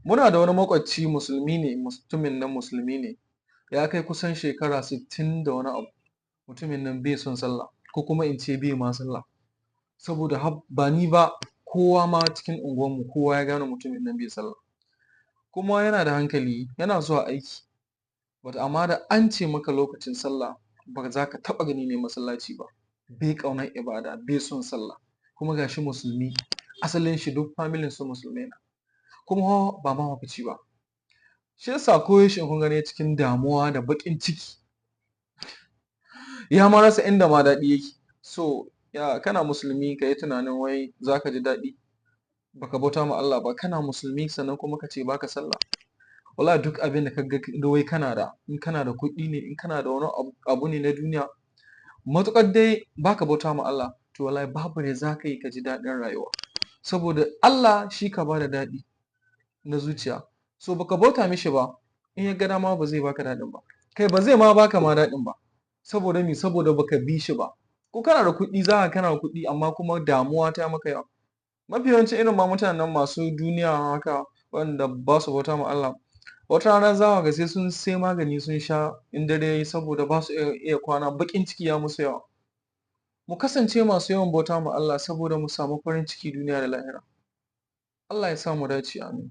Muna da wani maƙwabci, musulmi ne, mutumin nan musulmi ne, ya kai kusan shekara 60 da wani abu. Mutumin nan bai son sallah, ko kuma in ce bai ma sallah. Saboda ba ni ba, kowa ma cikin unguwarmu, kowa ya gane mutumin nan bai sallah. Kuma yana da hankali, yana zuwa aiki. But amma da an ce maka lokacin sallah, ba za ka taɓa gani ne masallaci ba. Bai ƙaunar ibada, bai son sallah. Kuma ga shi musulmi, asalin shi duk familin su musulmai na. Kuma ba mahaukaci ba. Shi yasa koyaushe in kun gane cikin damuwa da baƙin ciki, ya ma rasa inda ma daɗi yake. So ya kana musulmi ka yi tunanin wai za ka ji daɗi baka bauta ma Allah ba? Kana musulmi sannan kuma ka ce baka sallah? Wallahi duk abin da ka ga wai kana da, in kana da kuɗi ne, in kana da wani abu ne na duniya, matuƙar dai baka bauta ma Allah, to wallahi babu ne za ka yi ka ji daɗin rayuwa. Saboda Allah shi ka bada daɗi na zuciya. So baka bauta mishi ba, in ya ga dama ba zai baka daɗin ba. Kai, ba zai ma baka ma daɗin ba. Saboda me? Saboda baka bi shi ba. Ko kana da kuɗi, za ka kana da kuɗi amma kuma damuwa ta maka yawa. Mafi yawancin irin ma mutanen masu duniya haka waɗanda ba su bauta ma Allah, wata rana za ka ga sai sun sai magani sun sha in dare yayi, saboda ba su iya kwana, baƙin ciki ya musu yawa. Mu kasance masu yawan bauta ma Allah saboda mu samu farin ciki duniya da lahira. Allah ya sa mu dace, amin.